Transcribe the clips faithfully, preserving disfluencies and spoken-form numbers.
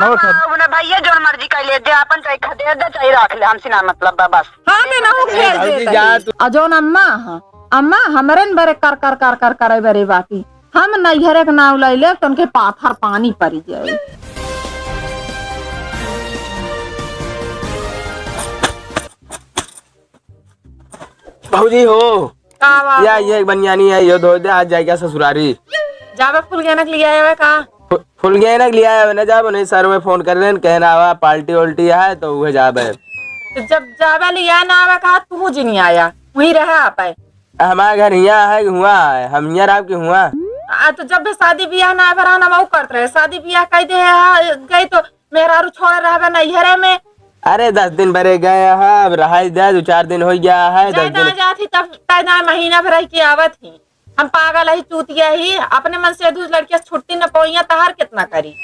हम आऊ ना भैया, जौन मर्जी कर ले, जे आपन चाहे खदेड़ दे, चाहे रख ले, हमसे ना मतलब बा, बस। हाँ, ते ना हो ए, खेल भौजी देता जा है। तू। आ जौन अम्मा, हाँ, अम्मा, हमरे न बरे कर, कर, कर, कर, करे बरे बाटी। हम नैहरे के नाव ले ले, तो उनके पाथर पानी पड़ी जाए। भौजी हो। का बा? या, ये एक बनियानी है, यो धो दे, आज जाए क्या ससुरारी? जाबे फुलगेना के लिए आए हुए का? फु-, फुलगेना के लिए आए हुए ना, जाबो नहीं, सर वे फोन कर रहे हैं, कहना हुआ पार्टी उल्टी है, तो वह जाबे। तो जब जाबे लिए ना आवे का, तू जिन आया, वहीं रहा आप है। हमारा घर हियाँ है कि हुआ है, हम हियाँ रह के हुआ। आ, तो जब भी शादी ब्याह ना भरा ना, वो करत रहे, शादी ब्याह कह दे है, गई तो मेहरारू छोड़ रहबे नैहरे में। अरे, दस दिन बरे गए हैं, अब रहाई दे, दो चार दिन हो गया है, जाए दस दिन। ना जात ही तब, तय ना महीना भर रह के आवत ही। हम पागल ही, चूतिया ही, अपने मन से दूसरे लड़के से छुट्टी न पवैया, तहार कितना करी।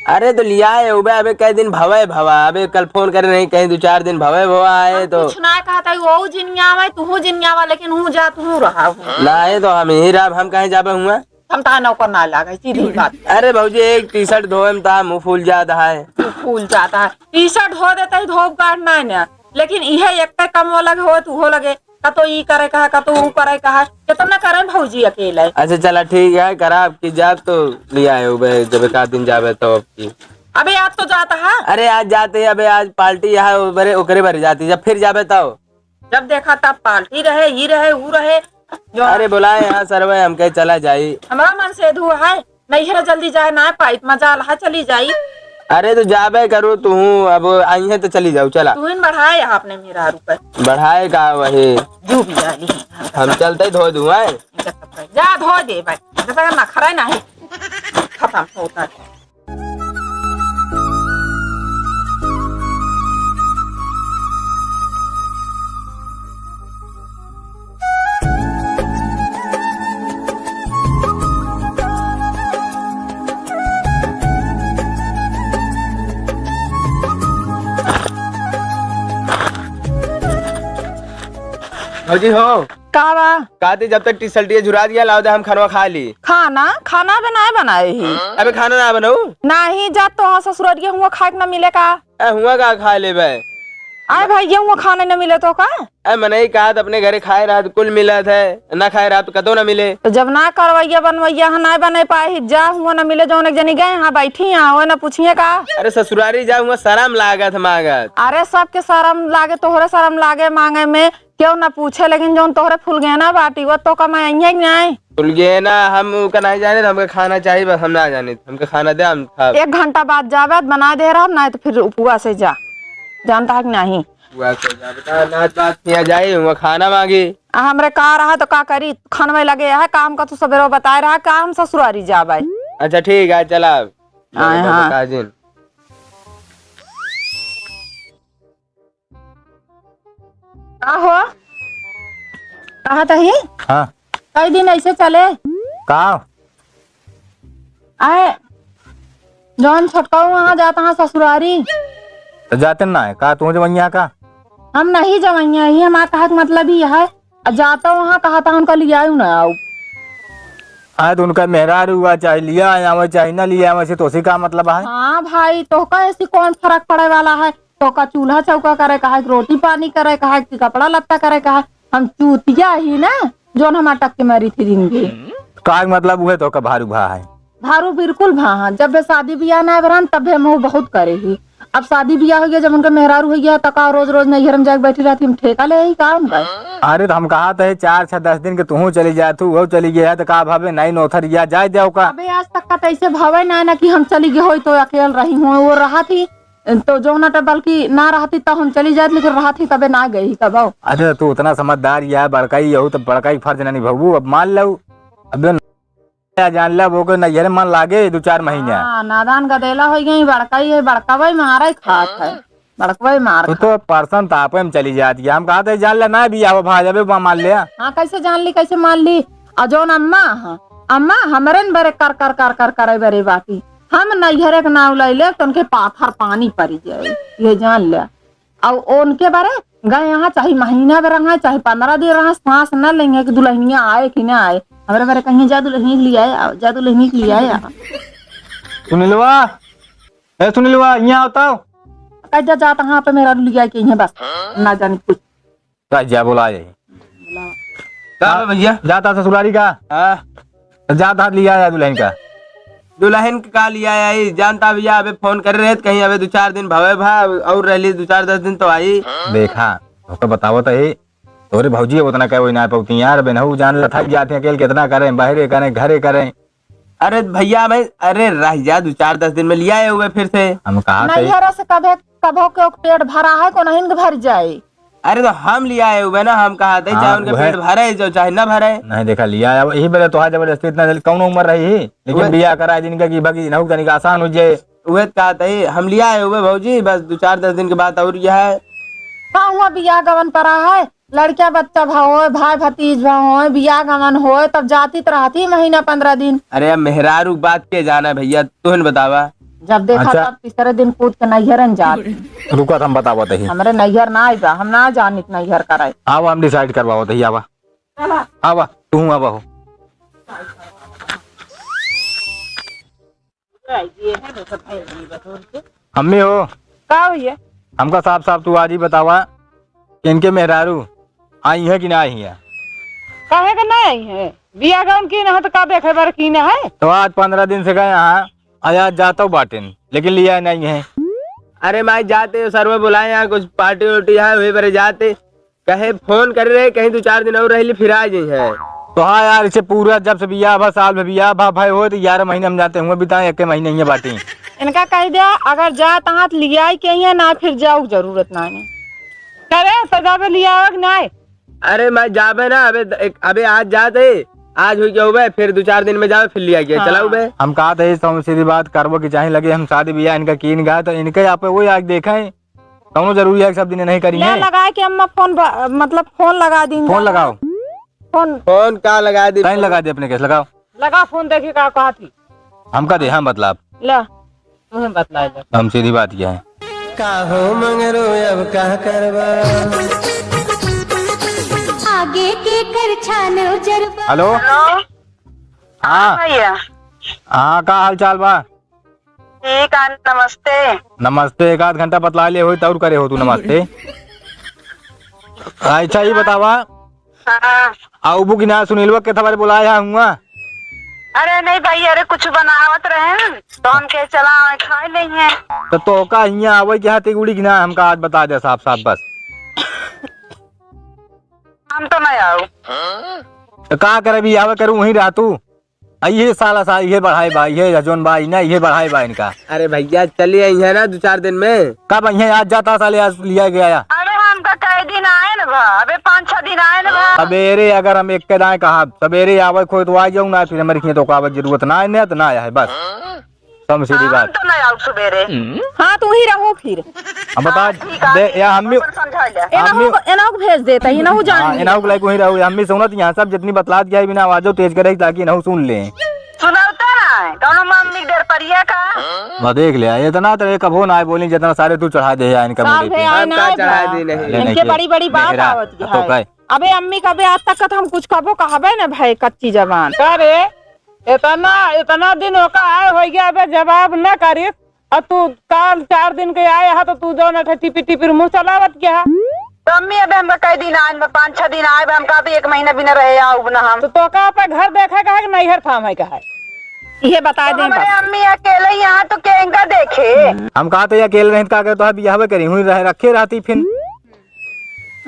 अरे, तो लिया है, उबे, अबे कई दिन भवे भवा, अबे कल फोन करे नहीं, कहीं दो चार दिन भवे भवा आए हम तो। कुछ ना कहता है, वो जिन आवे, तू जिन आवा, लेकिन हूँ जा, तू रहा हूँ। नहीं, तो हम ही रहा, हम कहीं जाबे हुआ। हम तहार नौकर ना लागे, सीधी बात। अरे भौजी, एक टी शर्ट धोए में तहार मुंह फूल जाता है। मुंह फूल जाता है। टी शर्ट धो देते ही धोप गाड़ ना ना, लेकिन इहे एक पे कम वो लगे हो, तू हो लगे, कतो ई करे कहा, कतो ऊ करे कहा, कितना करे भौजी अकेले। अच्छा चला ठीक है, करा आपकी जात तो लिया है उबे, जब एक आध दिन जाबे तो आपकी। अबे आज तो जाता है। अरे आज जाते ही, अबे आज पार्टी है, बरे ओकरे बरे जाती, जब फिर जाबे तो। जब देखा तब पार्टी रहे, ई रहे, ऊ रहे। जो अरे बुलाए यहाँ सरवे, हम कहे चला जाई। हमारा मन से धु है, नैहर जल्दी जाए ना पाई, मजा लहा चली जाई। अरे तो जाबे करू तू, अब आई है तो चली जाऊ, चला। तू इन बढ़ाए यहाँ अपने मेहरारू पे। बढ़ाए का वही? जो भी जानी। हम चलते ही धो दूँ, हैं? जा धो दे भाई, जैसा नखरा नहीं खत्म होता है। भौजी हो। का बा? कहती जब तक टी शर्टिया झुरा दिया, लाओ दे हम खानवा खा ली। खाना? खाना अबे नाय बनाए ही। अबे खाना ना बनाऊ? नाही, जा तो हाँ ससुररिया हुआ खाए के ना मिले का? ए, हुआ का खा लेबे? आए भाई, ये हुआ खाने न मिले तो का? ए, मनई का त अपने घरे खाए रहत कुल मिलत है, ना खाए रहत कतो ना मिले। तो जब ना करवैया बनवैया है, ना बने पाए ही, जा हुआ न मिले, जौन एक जनी गए, हाँ बैठी, हाँ, हो न पूछिए का? अरे ससुरारी जा, हुआ शरम लागत है मांगत। अरे सबके शरम लागे, तोहरे शरम लागे मांगे में, केहू ना पूछे, लेकिन जौन तोहरे फुलगेना बाटी, वो तो कमाइहे कि नाई? फुलगेना हम ओका नाई जाने, हमके खाना चाहिए, बस हम ना जाने, हमके खाना दे, हम खाब। एक घंटा बाद जाबे, बना दे रहा, नाई तो फिर उपवास से जा, जानता है कि नाई? उपवास से जा, बता, नाच बात किया जाए, वहाँ खाना मांगी। आ, हमरे का रहा तो का करी, खानवे लगे है, काम का तू सबेरो बताए रहा, काम ससुरारी जाबे। अच्छा ठीक है, चला। आए हाँ। काजिन। का हो? कहा तही? हाँ। कई दिन ऐसे चले? का? आए, जौन छोटकाऊ वहाँ जाता है ससुरारी। तो जाते ना है, का तू जवैया का? हम नहीं जवैया ही, हमारा कहा के मतलब ही है। आ जाता वहाँ कहा था उनका लियाऊ ना आऊ। हाँ, तो उनका मेहरारू हुआ, चाहे लिया आवे, चाहे ना लिया आवे, से तोसे का मतलब है? हाँ भाई, तोहका ऐसी कौन फर्क पड़े वाला है? तोहका चूल्हा चौका करे का है, रोटी पानी करे का है, कि कपड़ा लत्ता करे का है? हम चूतिया ही ना, जौन हम अटक के मरी थी जिंदगी। का मतलब उहे तोहका भारू भा है? भारू बिल्कुल भा है। जब बे शादी बियाह ना भरन, तब बे हम बहुत करे ही। अब शादी बियाह हो गया, जब उनका मेहरारू हो गया, तो का रोज रोज नैहर में जाके बैठी रहती, हम ठेका ले ही का उनका? अरे तो हम कहा थे चार छह दस दिन के तू चली जाए, तू वो चली गया है, तो का भावे नहीं नौथर या जाए जाओ का? अबे आज तक का तो ऐसे भावे ना, ना कि हम चली गए होई तो अकेल रही हूँ, वो रहा थी तो जौन अटे बल्कि ना रहती तब हम चली जात, लेकिन रहत ही तबे ना गई ही कबो। अरे तू उतना समझदार या बड़काई यहू तो बड़काई फर्ज ना निभाऊ, अब मान लो। अबे ना जान ले, वो के नैहरे मन लागे दो चार महीने। हाँ, नादान गदेला हो गई, बड़काई है, बड़कावे मारे खात है, बड़कवे मार तू खा। तो परसन तापे में चली जात या। हम कहा थे जान ले ना भी आओ भाई, अबे मान ले। हाँ, कैसे जान ली, कैसे मान ली? और जौन अम्मा, हाँ, अम्मा हमरे न बरे कर कर कर कर करे बरे बाटी। हम नैहरे के नाव ले ले तो उनके पाथर पानी पड़ी जाए, ये जान ले। और उनके बारे गए यहाँ चाहे महीना भर रहा, चाहे पन्द्रह दिन रहा, सांस न लेंगे कि दुल्हनिया आए कि ना आए। हमरे बारे कहीं जा दुल्हनिया के लिए आए, आओ, जा दुल्हनिया के लिए आए, आओ। सुनिलवा, ए सुनीलवा, यहाँ आओ तो। कह जा, जात हाँ पे मेहरारू लिया के यहाँ बस। ना जाने कुछ। का जा बोला यही। का बा भैया? जाता ससुरारी का? हाँ। तो जात हाथ लिया आया दुल्हन का। दुल्हन के का लिया आई? जानता भैया, अबे फोन करे रहे त कहीं अबे दो चार दिन भवे भा और रहली दो चार दस दिन तो आई। देखा, ओके बतावत है। तोरे भौजी उतना कहे वही ना पौती यार, बेनहू जान लथक जाते हैं, अकेले कितना करें, बाहरे करें, घरे करें। अरे भैया भाई, अरे रह जा, दो चार दस दिन में लिया आए हुए फिर से। हम कहा थे नैहरा से कभे, कभो के ओक पेट भरा है, को नहीं के भर जाए। अरे तो हम लिया आए हुए ना, हम कहा थे हाँ, चाहे उनके वह पेट भरे, जो चाहे ना भरे। नहीं देखा, लिया आए, यही बेले तोहार जबरदस्ती इतना जल्दी कौन उम्र रही है, लेकिन वह बियाह करा दिन का कि भगी नहू तनिक आसान हो जाए। वह कहा थे, हम लिया आए हुए भौजी, बस दो चार दस दिन के बाद और यह है। का हुआ बियाह गवन परा है? लड़का बच्चा भा होय, भाई भतीज भा होय, बियाह गमन होय, तब जाती त रहती महीना पंद्रह दिन। अरे अब मेहरारू बात के जाना है भैया, तुहन बतावा। जब देखा अच्छा। तब तीसरे दिन कूद के नैहरन जात। रुका, हम बतावत ही। हमरे नैहर ना आइबा, हम ना जानित नैहर कराए। आवा, हम decide करवावत ही, आवा। चला। आवा, तू आवा हो। अम्मी हो। का भैया? हमका साफ साफ तू आज ही बतावा कि इनके मेहरारू आई है कि ना आई है? काहे के ना आई है? बिया गौन की ना हो तो का देखे बर की ना है? तो आज पंद्रह दिन से गए हाँ, आज, आज जातो बाटिन, लेकिन लिया नहीं है। अरे माई जाते सरवा बुलाए यहाँ कुछ party उर्टी है, वही पर जाते। कहे फोन करे रहे, कहीं दो चार दिन और रहली, फिर आ जाई है। तो हाँ यार, इसे पूरा जब से बियाह भा, साल भर बियाह भा, भाई हो तो ग्यारह महीने हम जाते हुए बिताए, एक महीने ही बाटी। इनका कह दिया, अगर जात हाथ लियाई के ही है ना, फिर जाऊ जरूरत ना है। करे तो जाबे लियावे कि नहीं? अरे मैं जाबे ना, अबे एक, अबे आज जाते, आज हुई के होबे, फिर दो चार दिन में जाबे, फिर लिया के हाँ। चलाऊ बे। हम कहा थे, सीधी बात करबो कि चाहे लगे हम शादी बियाह इनका कीन गए, तो इनके यहाँ पे वही आज देखें। कौनो जरूरी है कि सब दिन नहीं करी ले है? लगा के अम्मा फोन ब-, मतलब फोन लगा दी। फोन लगाओ। फोन। फोन का लगा दी? तैं लगा दे अपने केस लगाओ। लगा फोन, देखी का कहा थी। हमका दे, हम बतलाब। ले, तुम्हें बतला दे। हम सीधी बात किया है। का हो मंगरू अब का करबा? आगे के कर छान उजरबा। हेलो। हेलो। हाँ। हाँ भैया। हाँ, का हाल चाल बा? ठीक है, नमस्ते। नमस्ते, एक आध घंटा बतला ले होई, तौर करे हो तू नमस्ते। अच्छा, ये बतावा, हाँ। आउबू कि ना, सुनीलवा के थबारे बुलाया हुआ? अरे नहीं भाई, अरे कुछ बनावत रहे हैं, तो हम कहे चला आवे, खाए नहीं है। तो तोहका हियाँ आवे के हाथ गुड़ी कि ना, हमका आज बता दे साफ साफ बस। हम तो नहीं आऊ। तो का करे भी, आवे करू वहीं रह तू। आ, इहे साला सा, इहे बढ़ाई बा, इहे जौन बा, इना, इहे बढ़ाई बा इनका। अरे भैया, चली आई है ना दो चार दिन में। कब आई है? आज जाता साले, आज लिया गया या। अरे हमका कई दिन आए न बा, अबे पाँच छह दिन आए न बा। सबेरे अगर हम एक के दाएं कहा, सबेरे आवे खोए तो आ जाऊ ना, फिर हमारे खेत को आवे जरूरत ना है, ना तो ना आया है, बस। कम सीधी हम बात। तो ना आऊ सबेरे। हाँ, तू ही रहो फिर। हम बता हाँ, ठीक है, दे, ठीक या है, हम भी अपन समझा ले। एनहु हम को, एनहु को भेज देता, एनहु जान हाँ, ले। एनहु को लाइक वहीं रहो, हम भी सुनत यहाँ सब जितनी बतलात गया बिना आवाजो तेज करे ताकि एनहु सुन ले। सुनावता ना, कौनो मम्मी के डर परिया का? मैं देख लिया, इतना तो ये कबो ना आए बोली जितना सारे तू चढ़ा दे है इनका साहब मुंडे पे। है, आए हम ना का आए चढ़ा भा। दी नहीं। ले नहीं इनके के। बड़ी बड़ी बात मेरा, आवत तो है। कहे। अबे अम्मी कबे आज तक हम कुछ कबो कहबे ना भाई, कच्ची जबान। का रे? इतना, इतना दिन ओका आए हो गया, अबे जवाब न करिस। अब तू काल चार दिन के आए हा, तो तू जौन अठे टिपिर टिपिर मुँह चलावत क्या हा? तो अम्मी, अबे हमका कई दिन आए, पाँच छह दिन आए, हमका अभी एक महीना भी न रहे, आउब ना हम। तो तोका अपन घर देखे का है कि नैहर थाम है का है? इहे बता तो दे हमरे बस। अम्मी अकेले यहाँ तो केंगा देखे? हम कहा तो ये अकेले रहित का करे, तो बियाहवे करी हुई रहे, रखे रहती फिर।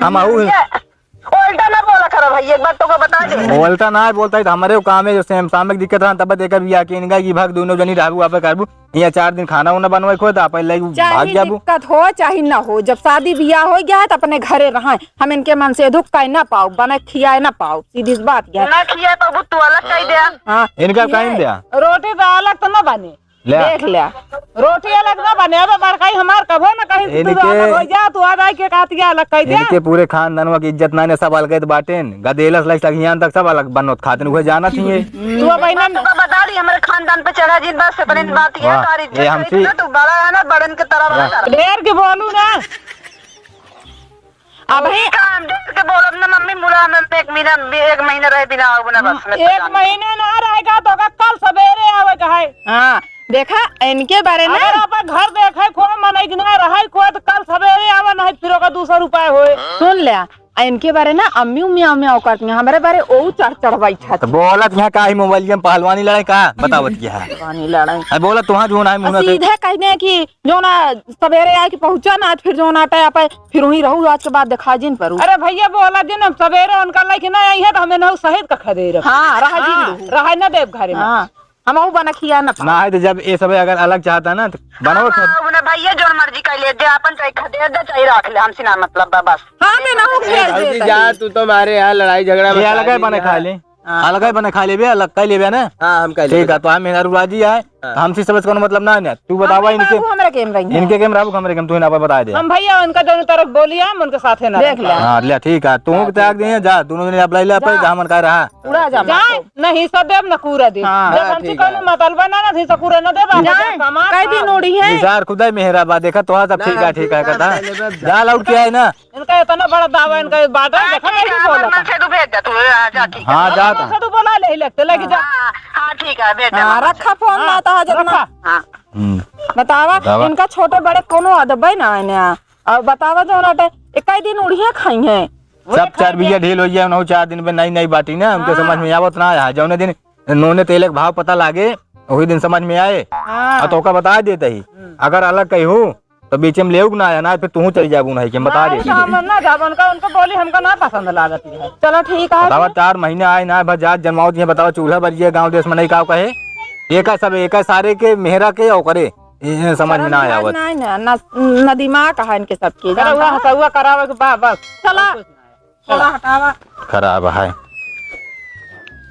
हम आऊ ये उल्टा ना बोला करो भाई, एक बात तोका बता दे। उल्टा ना बोलता है तो हमारे काम है, जैसे हम सामने दिक्कत रहा तब देखा बियाह के इनका कि भाग दोनों जनी रहबू, आप करबू, यहाँ चार दिन खाना उना बनवाई खोए तो आप लगे भाग चाहे जाबू। दिक्कत हो चाहे ना हो, जब शादी बियाह हो गया है तो अपने घरे रहा, हम इनके मन से दुख काहे ना पाओ, बने खियाए ना पाओ, सीधी सी बात यह है। ना खिया तो तू अलग कह दे। हाँ। इनका ये कहीं दे। रोटी तो अलग तो ना बने। ले। देख लिया। रोटी अलग ना बने, अबे बड़काई हमार कभो ना कहीं से तू इनके, अलग हो जा, तू आ जाए के कातिया अलग कह दे। इनके पूरे खानदानवा की इज्जत नाने सब अलग बाटेन। गदेलस लग सगियान तक सब अलग बनोत खातिन, उहे जानत ही है। तू अब इन्हें तो बता दी, हमारे खानदान पे चढ़ा जिन बस, इतनी बात ये वाह, तारीफ ये हमसे ना, तू बड़ा है ना, बड़न के तरह वाह। रहा कर। ढेर के बोलू ना। अबही का हम देख के बोलब ना मम्मी, मुला में एक महीना, एक महीना रहे बिना आउब ना बस, मैं तो एक जानत महीना ना रहेगा तो का कल सवेरे आवे का है। हाँ, देखा, इनके बारे ना अगर आपन घर देखे को मनई के ना रहे को, तो कल सवेरे आवा, नहीं फिर ओकर दू सौ रुपया होए। सुन ले, आ इनके बारे ना अम्मी उम्मी अम्मी करती हैं, हमरे बारे ओ चढ़ चढ़ बैठा तो बोलत यहाँ का ही मोबाइल में पहलवानी लड़ाई का बतावत की है। पहलवानी लड़ाई। अरे बोला तुहाँ जो ना है मुँह ना से। सीधे कहने कि जो ना सवेरे आए कि पहुँचा ना, फिर जो ना टाइम पे फिर वहीं रहू, आज के बाद दिखा जिन परू। अरे भैया बोला जिन, हम सवेरे उनका लेके ना आई है तो हमें ना सहित का खदे रख। हाँ, रहा जिन हाँ, रहू। रहा न देव घरे में। हाँ। हम ऊ बना खिया न पाए। ना है तो जब ये सब अगर अलग चाहता ना तो बनाओ हाँ, फिर। हाँ, उन्हें भैया जोन मर्जी कर ले, जे अपन चाहे खदेड़ दे, चाहे रख ले, हमसे ना मतलब बा, बस। हाँ, मैं ना हूँ ए, खेल भौजी देता जा, है। तू तो मारे यहाँ लड़ाई झगड़ा ये मचा अलग है दी बने यहाँ। खा ले। हाँ। अलग है बने खा लेबे, अलग कर लेबे ना। हाँ, हम कर लेबे। ठीक है, तो हम मेहरारू राजी है, हाँ। तो हमसे समझ कोनो मतलब ना है। तू बतावा हम इनके, बाबू हमरा के में रही है। इनके के में रहबू, हमरे के में, तू ही ना बता दे। हम भैया उनका दोनों तरफ बोली है, हम उनके साथे ना देख रहब। ले। हाँ, ले ठीक है, तू हाँ, के त्याग ठीक है। दिए जा, दोनों जने अब ले ले, जा। जहाँ मन का रहा। उड़ा जा जा, मार को। न हिस्सा देब, न कूड़ा देब। हाँ। जब हाँ, हमसे ठीक कौनो है। मतलब बा ना, न हिस्सा कूड़ा न देब, आप जा, सामान कई दिन खा। उड़ी है। निसार खुदाई मेहरा बा, देखा तोहार सब ना, ठीक है, ठीक है, ठीक है, कहता। हम ले लेबे। जा लौट के आए ना। इनका इतना बड़ा दावा, इनका ये बाटा, हाँ, देखा ठीक नहीं है, बोला हमारे था। मन से तू भेज दे, तू, हाँ, जा, ठीक है। हाँ, जा हमारे तो। मन से तू बोला ले ही लगते, लेके जा। हाँ, हाँ, ठीक है, भेज दे, हाँ, हमारे मन से। रखा फोन हाँ, ना, तो आज अपना रखा। हाँ। हम्म। बतावा, बतावा। इनका छोटे बड़े कोनो अदबे ना है ना। अब बतावा, जो ना, इक्कीस दिन उड़िया खाई हैं। सब चर्बिया ढील होइ जाए, उन्हों चार दिन में नई नई बाटी ना, उनके हाँ। समझ में आवत ना आया। जौने दिन नूने तेल के भाव पता लागे, वही दिन समझ में आए। हाँ। और तोका बता देते ही, हम्म। अगर अलग कही हूँ, तो बीच में लेउक ना आया ना, फिर तू चली जाबू नहीं, कि हम बता नहीं, देते तो ही। हम ना जाब, उनका, उनको बोली हमका ना पसंद लागत है। चलो ठीक है। बतावा, चार महीने आए ना, बस जात जन्मावत ये बतावा, चूल्हा बरिए गाँव देश में नहीं का कहे, एका सब, एका सारे के, मेहरा के, ओकरे, ये समझ में ना शर्म आवत। नहीं ना, ना, ना दिमाग है इनके सबके, अरे जानता वह है? हसुआ करावे के बा-, बस। चला। और कुछ नहीं। चला, हटावा। खराब है।